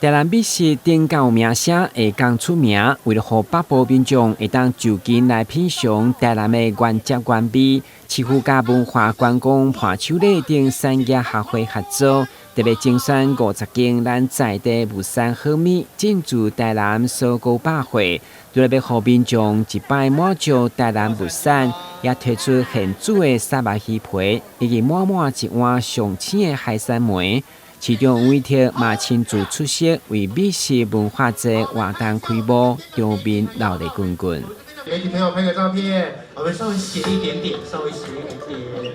台南美食頂較有名聲，下港出名。為了予北部民眾會當就近來品嚐台南的原汁原味，市府佮文化觀光伴手禮等產業協會合作，特別精選50間咱在地物產好物，進駐台南蒔糕百貨，除了欲予民眾一擺滿足台南物產，也推出現煮的虱目魚皮，以及滿滿一碗上鮮的海產糜。市長委託嘛親自出席，為美食文化節活動開幕，場面熱鬧滾滾。媒體朋友拍個照片，我們稍微斜一點點，稍微斜一點。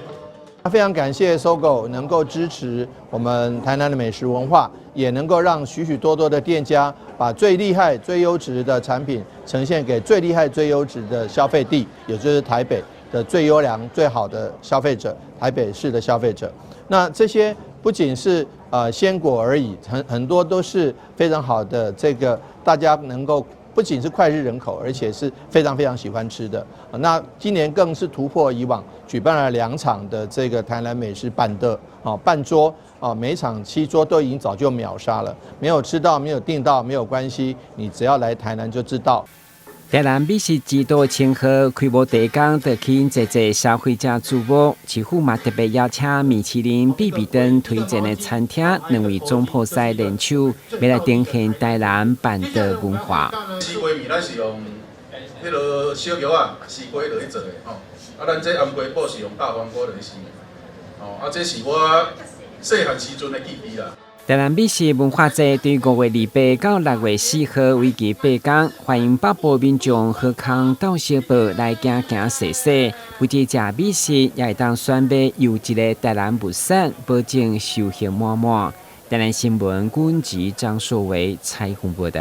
非常感謝 SOGO 能夠支持我們台南的美食文化，也能夠讓許許多多的店家把最厲害、最優質的產品呈現給最厲害、最優質的消費地，也就是台北的最優良、最好的消費者，台北市的消費者。那這些不僅是鮮果而已，很多都是非常好的，這個大家能夠不僅是膾炙人口，而且是非常非常喜歡吃的。那今年更是突破以往，舉辦了兩場的這個台南美食辦桌啊辦桌啊，每場7桌都已經早就秒殺了，沒有吃到沒有訂到沒有關係，你只要來台南就知道。台南美食之都稱號開幕第一工，就吸引濟濟消費者矚目。市府嘛特別邀請米其林必比登推薦的餐廳，兩位總鋪師聯手，欲來呈現台南辦桌文化。絲瓜麵咱是用彼个小蕎仔絲瓜落去做的吼，啊，咱這頷雞脯是用大黃瓜落去生的，吼，啊，這是我細漢時陣的記憶啦。台南美食文化節對5月28到6月4號為期8工，歡迎北部民眾好康鬥相報來行行踅踅，不只食美食，也會當選買優質的台南物產，保證收穫滿滿。台南新聞，軍籍張碩維採訪報道。